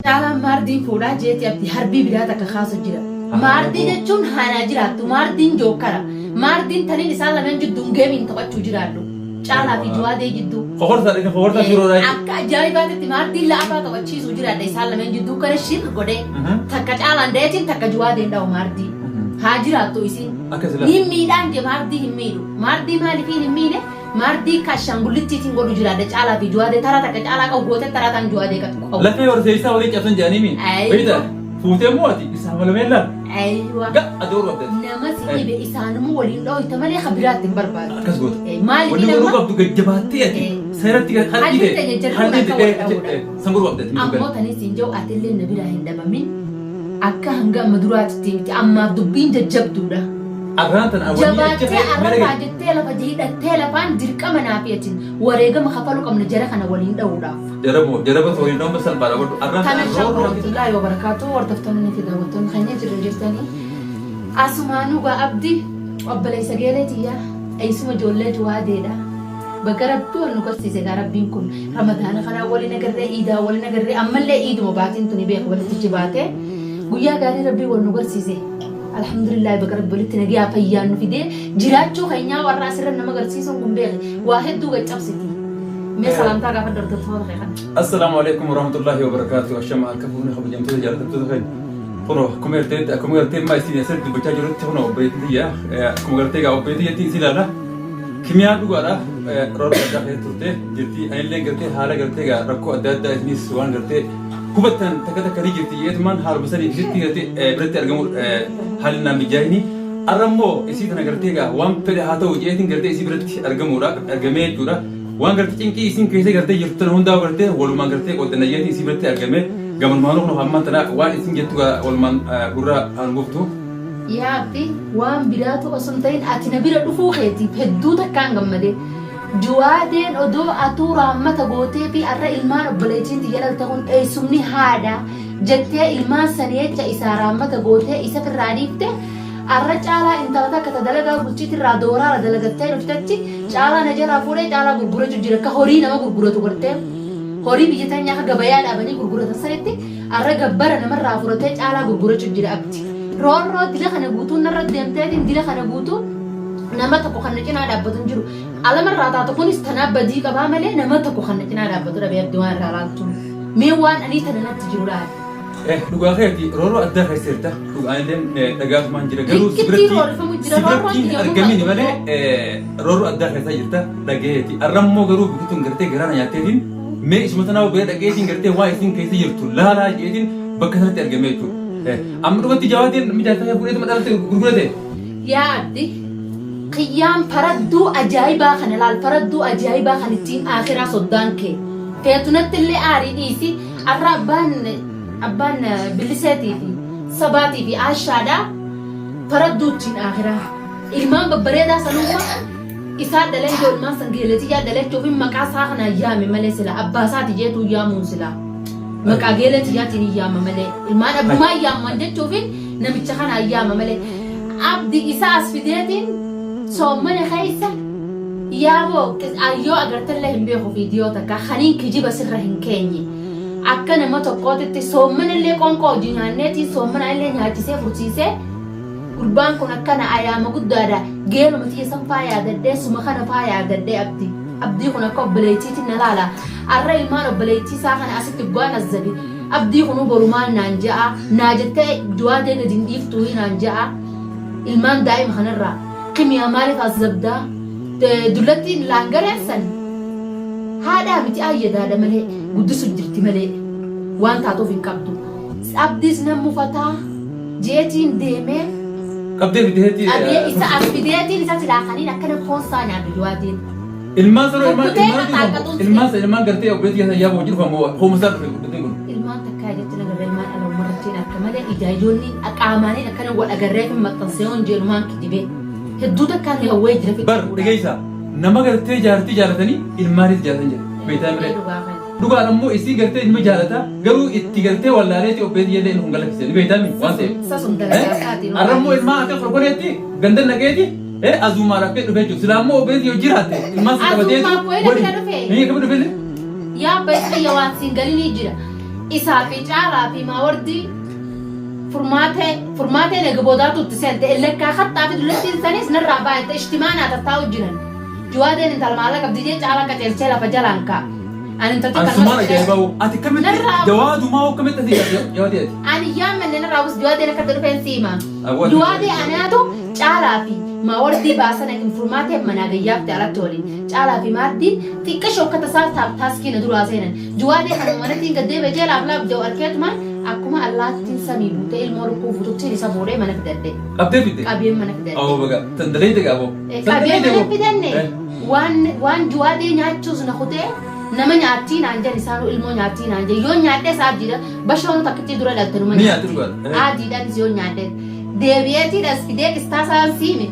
Caalaan maardiin fuudhaa jeeti abdi harbii biraa takka kaasu jira. Maardii jechuun haanaa jiraattu maardiin jookkara. Maardiin taniin isaan lameen jidduun geemiin taphachuu jiraadhu. Caalaa fi Juwaadee jidduu. Kokorsaa dhaqee kokorsaa shiroo dhaa jechuudha. Akka ajaa'ibaatitti maardiin la'afaa taphachiisuu jiraadha isaan lameen jidduu kana shir godhee. Takka caalaan da'eetiin takka Juwaadeen dha'u maardii. Haa jiraattu isiin. Akka silaa. Ni miidhaan je maardii hin miidhu. Maardii maaliifiin hin miine? Maardii akka ashaangullittiitiin godhu jiraadha caalaa fi Juwaadee taraa takka caalaa qabu gootee taraa taan Juwaadee qabu. Lafee horseessaa waliin cabsan jedhanii mi? Aywa. Beekta fuutee moo ati isaan walameen laal? Aywa. Ga ati warra abdati. Nama si dhibe isaanuma waliin dhooyta malee kan biraatti hin barbaadu. Akkas goota. Maaliif Wanni godhuu nama qabdu gajjabaattee ati seeratti Halli halli ta'e jajjarri kun halli akka wal dha'uudha. san godhuu qabdati. Ammoo tanis hin jiru atillee na biraa hin dhabamin akka hanga amma duraatitti miti ammaaf dubbiin jajjabduudha. Arraan tana wanni achi Jabaattee ka'e arrabaa mere jettee lafa hidhattee lafaan dirqama naaf atin wareegama kafaluu qabna jara kana waliin dha'uudhaaf. Jarabo jaraba waliin dha'uun salphaadha godhu. Arraan Tana tana shan roorroo warahmatullahi wabarakaatu hordoftoonni fi daawwattoonni keenya jirra jirtanii. Asumaanuu gaa abdi obboleessa geelee tiyyaa eessuma ijoollee juwaadeedha. Baga rabbi wal nu garsiise gaa rabbiin kun ramadaana kanaa waliin agarree iidaa waliin agarree ammallee iiduma baatiin tuni beeku walitti jibaatee guyyaa gaarii rabbii wal nu garsiise. Alhamdulillah baga rabbi walitti nagiyaa fayyaan nu fidee jiraachuu keenyaa warra asirra nama garsiisuun kun beeki waa hedduu gaccabsiti. Mee salaamtaa gaafa hordoftoota kee kana. Assalaamu alaikum warahmatullahi wabarakatuh. Ashama harka fuunee kabajamtoota jaallatamtoota keenya. Kunoo akkuma garteetti akkuma gartee ammaa isin asirratti dubbachaa jirutti kunoo obboleettiin tiyya akkuma gartee egaa obboleettii jettiin isin ilaala. Kimiyaan dhugaadha roorroo addaa keessa turte jirti. Anillee gartee haala gartee egaa rakkoo adda addaa isinis waan gartee hubattan takka takka ni jirti jeetumaan haaluma sanii isitti gartee biratti argamu haalli naan mijaa'ini. Har'a immoo isii tana gartee egaa waan fedhe haa ta'u jeetiin gartee isii biratti argamuudha argamee jechuudha. Waan gartee cinqii isiin keessa gartee jirtu tana hundaa gartee walumaan gartee qooddanna jeetiin isii biratti argamee gamanumaanuu kun hammaan tana waan isin jettu walumaan gurra haan guftu. Yaa Abdi waan biraatu osoo hin ta'in ati na bira dhufuu keetiif hedduu takkaan gammade. Juwaadeen odoo atuu raammata gootee fi arra ilmaan obboleettiin tiyya dhalte kun eessumni haadha jettee ilmaan sanii jecha isaa raammata gootee isa firraa dhiifte arra caalaa intala takka ta dalagaa bulchiitirraa dooraara dalagattee dhuftetti caalaa na jalaa fuudhee caalaa gurgurachuu jira ka horii nama gurguratu gartee horii biyya teenyaa ka gabayaa dhaabanii gurguratan sanitti arra gabbara namarraa furatee caalaa gurgurachuu jira abdi. Roorroo dila kana guutuu narra deemteetiin dila kana guutuu nama tokko kan na cinaa dhaabbatu hin jiru. Alamarraa taatu kunis tanaa badii qabaa malee nama tokko kan na cinaa dhaabbatu dhabee abdi waan irraa laaltu. Mee waan anii tana natti jiru laali. Dhugaa keeti roorroo addaa keessa jirta. Dhugaan illee dhagaatumaan jira. Garuu si Rikkittii biratti roorrifamu jira, si roorroon biratti hin xiyya argamini muka malee roorroo addaa keessa jirta dhagayeeti. Arrammoo garuu bikituun gartee garaa na nyaatteetiin mee isuma tanaa bira dhaqeetiin gartee waa isin keessa jirtu laalaa jeetiin bakka sanatti argamee jechuudha. Amma dhugatti jawaatiin mijaasa kee fuudheetuma dhalatte gurgurate. Yaa abdi kiyyaan faradduu ajaa'ibaa kana laal faradduu ajaa'ibaa kan ittiin aakiraa soddaan kee feetunatti illee aarii dhiisi arra abbaan abbaan billiseetii fi sabaatii fi aashaadha faradduu ittiin aakiraa ilmaan babbareedaa sanumma isaa dhalee ijoo ilmaan san geeleetiyyaa dhalechuuf maqaa isaa kanaan yaame malee sila abbaa isaati jeetuu yaamuun silaa. Maqaa geelee tiyyaatiin hin yaama malee. Ilmaan abbumaa hin yaamman jechuufin namicha kana hin yaama malee. Abdi isa as fideetiin soommana keessa yaaboo ayyoo agartellee hin beeku viidiyoo takka kaniin kijiba sirra hin keenye. Akka nama tokkootitti soommanallee qoonqoo hojii nyaanneetiin soommana illee nyaachisee fursiisee gurbaan kun akkana ayaama guddaadha geeluma tiyya san faa yaadadhee suma kana faa yaadadhee abdi. Abdii kun akka obboleettiitti na laala. Arra ilmaan obboleettii isaa kana asitti guaan azzabe. Abdii kunuu boru maal naan ja'a? Naa jettee du'aatee gadi hin dhiiftuuyi naan ja'a. Ilmaan daa'ima kanarraa. Kimiyaa maaliif azzabdaa? Dullattiin laangareen san haadhaa miti ayyadaadha malee guddisu jirti malee waan taatuuf hin qabdu. Abdiis nan mufataa jeetiin deemee Qabdee fideetii. qabee isa as fideetiin isa silaa kaniin akkana foon isaa nyaadhu du'aatiin. Ilmaan sana ilmaan Kukkutee ilmaan qaxaaqaxuun ilmaan sana ilmaan gartee obboleettii keessa yaaba hojii dhufamu hoomasaa dhufe guddateen kun. Ilmaan takkaa jetti nagarra ilmaan ala umarrattiin akka malee ijaayyoonni qaamaaniin akkana wal agarree fi maxxansee hon jeelumaan kijibee hedduu takkaan hawwee jira fi Bar dhageessa nama gartee jaartii jaalatanii ilmaanis jaalatan jedhe. Beektaa miree. Dhugaan ammoo isii gartee ilma jaalata garuu itti gartee wallaaleeti obboleettii illee inni kun galakkise ni beektaa mi waan ta'eef. Sasum dalagaa isaatiin. Har'a immoo ilmaan akka korkoreetti ganda naqeeti azuumaa rakkee dhufee jiru. Silaa immoo obboleettii yoo jiraatte ilmaan si qabateetu Azuumaa koo bira dhufe. Ni akkami dhufe illee? Yaa abbaa isa waan siin galinii jira. Isaa fi Caalaa fi Maawardii Furmaatee Furmaateen eega boodaatu itti seente illekkaa kattaa fi dullattiin sanis narraa baay'atte ishtimaa naa tattaa'u jiran. Juwaadeen intala maallaqa qabdi jee Caalaa qaceelchee lafa jalaan kaa. Ani intalti An kanuma sumaan ajaa'ibaa hoo. Ati akkamitti Narraa jawaadumaa hoo akkamitti ati jawaadee ati? Ani yaammanne narraa bus Juwaadeen akkatti dhufeen siima. Aboo ati Juwaadee anaatu Caalaa fi Maawardii baasan hin Furmaateen manaa gayyaafte alatti waliin. Caalaa fi Maardiin xiqqasho akka tasaa taaf taaskii na duraa seenan. Juwaadee kanuma manattiin gad deebi'e jee laaf laaf jau arkeetumaan akkuma allaattiin samii buutee ilmoo lukkuu fuututtiin isa fuudhee mana fidadhe. Qabdee fidde? Qabeen mana fidadhe. Aboo baga tan dalayte gaa aboo. Tan Qabee dalayte mana aboo. fidanne waan waan juwaadee nyaachuus na kutee nama nyaattii naan jedhan isaanuu ilmoo nyaattii naan jedhan yoon nyaadhees aadiidha bashoonu takkittii dura dhalte numa Ni nyaatti nyaatti dhugaadha. aadiidhaanis yoon nyaadhe deebi'eetiin as fidee qistaasaa siime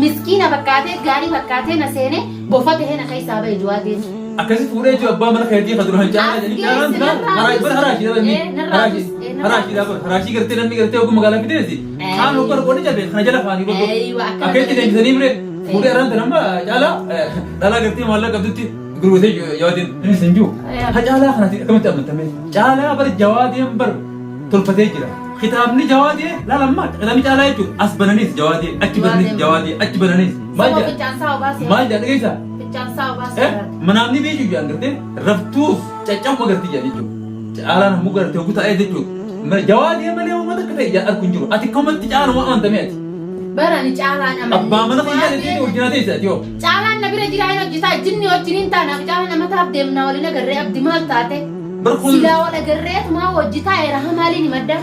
miskiina fakkaatee gaarii fakkaatee na seenee bofa tahee na keessaa ba'e juwaadeen. Akkasi fuudhee jiru abbaa mana keetii ka duraan caalaa As jedhanii caalaan geesse duraan narraa haraashii bara bus. haraashii dha inni Eh, narraa haraashii bus. Eh, narraa haraashii dha bus. bara haraashii gartee namni gartee oguu magaalaa fideesi kaan hoggaa qoonni cabe kana jala faanii godhu Eeywa, akkana akka itti godhanii. deebisanii bire fuudhee araan tan amma caalaa dhalaa gartee maallaqa qabdutti gurgurtee jawaadeen inni sin jiru ha caalaa kanatti akkamitti amantame caalaa bara jawaadeen bar tolfatee jira kitaabni jawaadee laal amma kitaabni caalaa jechuun as bananiis jawaadee achi bananiis Jawaadeen. jawaadee achi bananiis maal Sababa jedha fincaansaa obaasee. maal jedha dhageessaa Fincaansaa obaasee. Manaamni beeku jedhan gartee raftuus caccabuma gartee jedhan jechuudha. Caalaan ammoo gartee hogguu taa'ee jechuudha. Jawaadee malee uummata akka ta'e argu hin jiru. Ati akkamatti caaluma amantamee ati. Bara ani caalaan amanne. Abbaa mana kiyyaa jettee hojii teessa ati yoo. Caalaan na bira jira hin hojjetaa jinni wajjin hin taanaaf caalaan amataaf deemnaa waliin agarree abdi maal taate. Bar kun Silaa wal agarreetumaa hojii taa'eera hamaaliin himadda.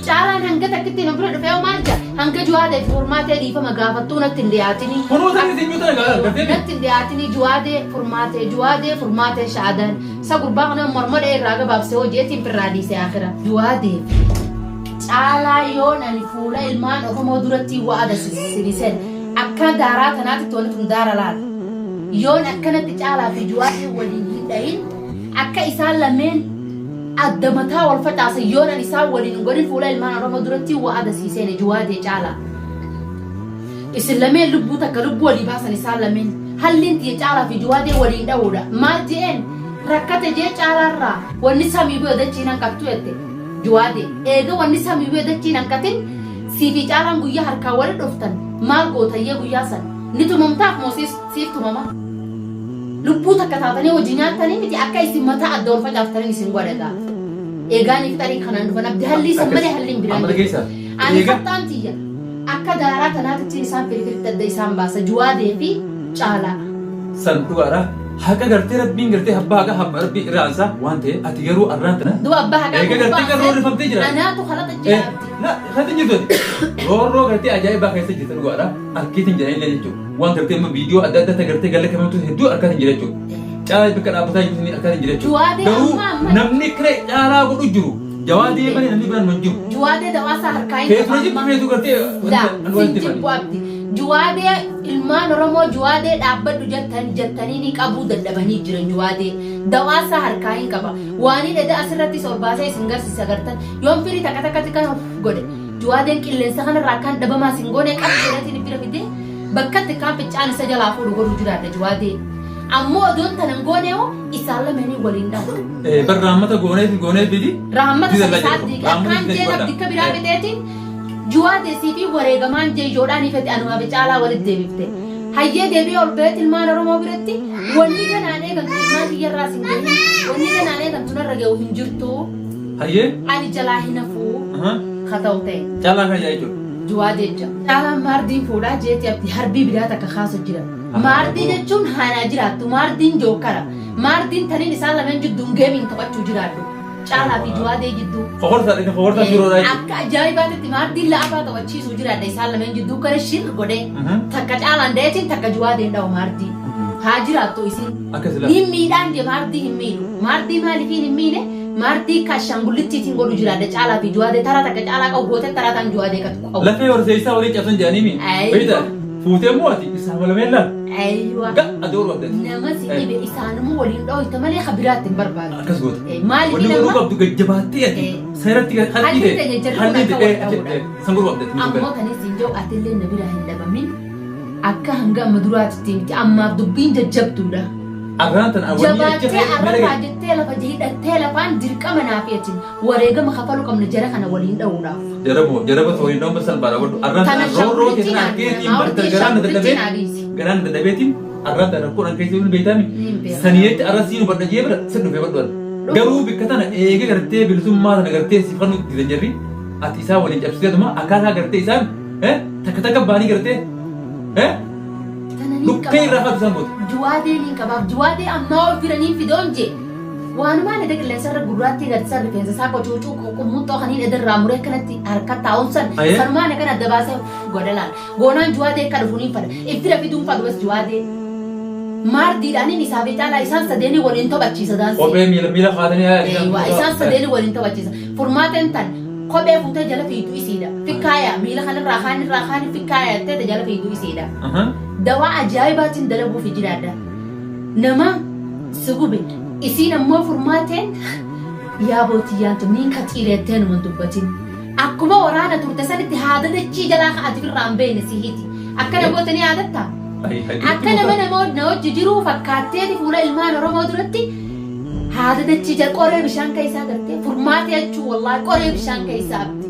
Caalaan hanga takkitti nu bira dhufee maal jaa hanga juwaadee fi furmaatee dhiifama gaafattuu natti hin dhiyaatinii. Kunuunsa inni sinyuu tana gaara gartee. Natti hin dhiyaatinii juwaadee furmaatee juwaadee furmaatee sha'adaan isa gurbaa kana morma dha'ee irraa gabaabsee hojiitiin firraa dhiisee akira. Juwaadee fi caalaa yoon ani fuula ilmaan Oromoo duratti wa'ada sinisen akka daaraa tanaatitti wanti tun daara laala. Yoon akkanatti caalaa fi juwaadee waliin hin dhahin akka isaan lameen adda mataa wal facaasan yoon ani isaan waliin hin godhin fuula ilmaan Oromoo duratti wa'ada sii seene Juwaadee caalaa. Isin lameen lubbuu takka lubbuu walii baasan isaan lameen. Halliin tiyya caalaa fi Juwaadee waliin dha'uudha. Maal je'een rakkate jee caalaarraa wanni samii bu'e dachii nan qattu jette Juwaadee. Eega wanni samii bu'e dachii nan qatin sii fi caalaan guyyaa harkaan wali dhuftan maal gootayyee guyyaa san ni tumamtaaf moo siif tumama? Lubbuu takka taatanii hojii nyaattanii miti akka isin mataa adda wal facaaftaniin isin godha gaa. Eegaa ni fixanii kanaan dhufan abdi hallii san malee halliin biraan Amma jiru. dhageessaa? Ani Eega kattaan tiyya akka daaraa tanaatittiin isaan firifiritti adda isaan baasa Juwaadee fi Caalaa. San dhugaadha. Haqa gartee rabbiin gartee abbaa haqa habba rabbii irraa ansaa waan ta'e ati garuu arraan tana. Duba abbaa haqaa Eega gartee kan roorrifamtee jira. Anaatu kalaxa jira abdi. Na kan jirtu ati. Roorroo gartee ajaa'ibaa keessa jirta dhugaadha. Arkeetiin jira illee jechuudha. Waan gartee amma viidiyoo adda addaa ta gartee galla kamtu hedduu arkatiin jira jechuudha. Caalaa bakka dhaabbataa jirtu ni arkatiin jira jechuudha. Juwaadee Garuu amma amma namni kana caalaa godhu jiru. Jawaadee malee namni biraan hin jiru. Juwaadee dawaasaa harkaa hin Feetu na jibbu feetu gartee Laa, wanta sin jibbu abdi. Juwaadee ilmaan Oromoo Juwaadee dhaabbadhu jettan jettanii ni qabuu dadhabanii jiran Juwaadee. Dawaasaa harkaa hin qaba. Waanii dheda asirratti ol baasee isin garsiisa gartan. Yoon firii takka takkatti kan of godhe. Juwaadeen qilleensa kanarraa akkaan dhabamaa sin goone qabdi jedheetiin bira fidee bakkatti kaan ficcaan isa jalaa fuudhu godhu jiraadha Juwaadee. Ammoo odoon tanan goone hoo isaan lameenii waliin dhahu. Bar raammata goonee fi goonee fidi. Raammata san isaa diige akkaan jeen abdikka biraa fixeetiin Juwaadee sii fi wareegamaan jee yoodhaan ifete anumaa fi caalaa walitti deebifte. Hayyee deebi'ee ol ba'eet ilmaan Oromoo biratti wanni ganaan eegantu ilmaan kiyyarraas hin gahin wanni ganaan eegantu narra ga'u hin jirtu. Hayyee. Ani jalaa hin hafuu ka ta'u ta'e. Caalaa kan jechuudha. Juwaadee jecha. Caalaan maardiin fuudhaa jeeti abdi harbii biraa takka kaasu jira. Maardii jechuun haanaa jiraattu maardiin jookkara. Maardiin taniin isaan lameen jidduun geemiin taphachuu jiraadhu. Caalaa fi Juwaadee jidduu. Kokortaa dhaqee kokortaa shiroodhaa jechuudha. Akka ajaa'ibaatitti maardiin la'afaa taphachiisuu jiraadha isaan lameen jidduu kana shir godhee. Takka caalaan da'eetiin takka Juwaadeen dha'u maardii. Haa jiraattu isin. Akkas ilaa. Hin miidhaan jee maardii hin miidhu. Maardii maaliifiin hin miine? Maardii akka ashaangulittiitiin godhu jiraadha caalaa fi Juwaadee taraa takka caalaa qabu gootee taraa taan Juwaadee qatu qabu. Lafee horseessaa walii cabsan jedhanii mi? Aywa. Beektaa? Fuutee immoo ati isaan walameen laal. Aywa. Ga adda oolu abdati. Nama si dhibe isaanuma waliin dhooyta malee ka biraatti hin barbaadu. Akkas goota. Maaliif Wanni godhuu nama qabdu gajjabaattee ati seeratti Halli halli ta'e ta'e jarri kun halli akka ta'e wal dha'uudha. san godhuu abdati. Ammoo kanis hin jiru atillee na biraa hin dhabamin akka hanga amma duraatitti miti ammaaf dubbiin jajjabduudha. Arraan tana wanni achi Jabaattee ka'e arrarraa jettee lafa hidhattee lafaan dirqama naafeetiin wareegama kafaluu qabna jara kana waliin dha'uudhaaf. Jarabo jaraba ta'uu hin salphaadha godhu. Arraan Tana tana roorroo shagullitti keessan naan argeetiin namaa barta hortii garaan shagullitti dadhabee naa dhiisi. garaan dadhabeetiin arraan tana rakkoon argeetiin hin beektaami. Niin beeka. Sanii jecha arra siin hubadha jee bira sin dhufee badhu. Garuu bikka tana eegee gartee bilisummaa tana gartee si fannu didan jarri ati isaan waliin cabsiteetuma akkaataa gartee isaan takka takka baanii gartee Tana niin dhukkee qaba. irraa kaatu isaan goote. Juwaadee niin qabaaf juwaadee ammaa ol firaniin fidoon jee. Waanumaan eda qilleensa irra gurraattii gadi san rifeensa isaa qocuucuu qummuxxoo kaniin eda irraa muree akkanatti harka taa'uun san Ayee. sanumaan akkana adda baasee godha laal. Goonaan juwaadee akka dhufu niin fada. Iffira fiduun fadu bas juwaadee. Maardiidhaan isaa fi caalaa isaan sadeenii waliin taphachiisa daansii. Kophee miila miila kaatanii haa Eeywa isaan sadeenii waliin taphachiisa. Furmaateen tan kophee fuutee jala fiidu isiidha. Fikkaaya miila kanarraa kaanirraa kaani fikkaaya jettee jala fiidu isiidha. Dawaa ajaa'ibaatiin dalaguufi jiraadha. Nama si gube isiin ammoo furmaateen yaa bootiyyaan tun niin kaxiireettee numan dubbatin. Akkuma waraana turte sanitti haada dachii jalaa ka'ati firraa hin beekne si hiti. Akkana goote ni yaadattaa? Akka nama nama na wajji jiruu fakkaatteeti fuula ilmaan Oromoo duratti haada dachii jala qoree bishaan keessaa gartee furmaatee jechuu wallaahi qoree bishaan keessaa abdi.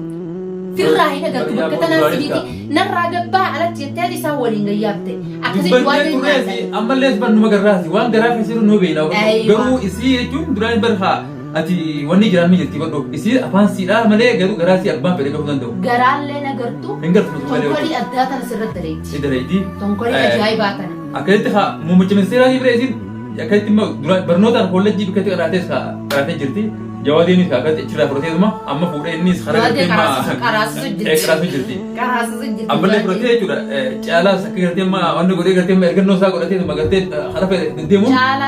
Firraa hin agartu bakka tanaan sibiiti narraa gabbaa alatti jettee isaan waliin gayyaabte. Akkasitti Dubbannee waan hin turreesi nyaatan. ammallee bannuma garraasi waan garaa keessa jiru nu beekna. Aywa. Garuu isii jechuun duraan bar haa ati wanni jiraan ni jirti badhu isii afaan siidhaa malee garuu garaa sii abbaan fedhe gahuu danda'u. Garaallee nagartu Hin gartu nuti malee tonkolii addaa tana sirratti daleetti. Idaleetii. Tonkolii ajaa'ibaa tana. Akkasitti haa muummicha ministeeraa bira isiin akkasitti immoo dura barnootaan kollejjii bikkatti qaraatees haa qaraatee jirti. Jawaadeenis haa akkasitti achirraa fudhateetuma amma fuudhee innis karaa Jawaadee gartee qaraasisu qaraasisu jirti. Qaraasisu jirti. Qaraasisu jirti. Ammallee fudhatee jechuudha. Caalaas akka gartee amma wanni godhee gartee amma ergannoo isaa godhateetuma gartee karaa fedhe deddeemuun. Caalaa.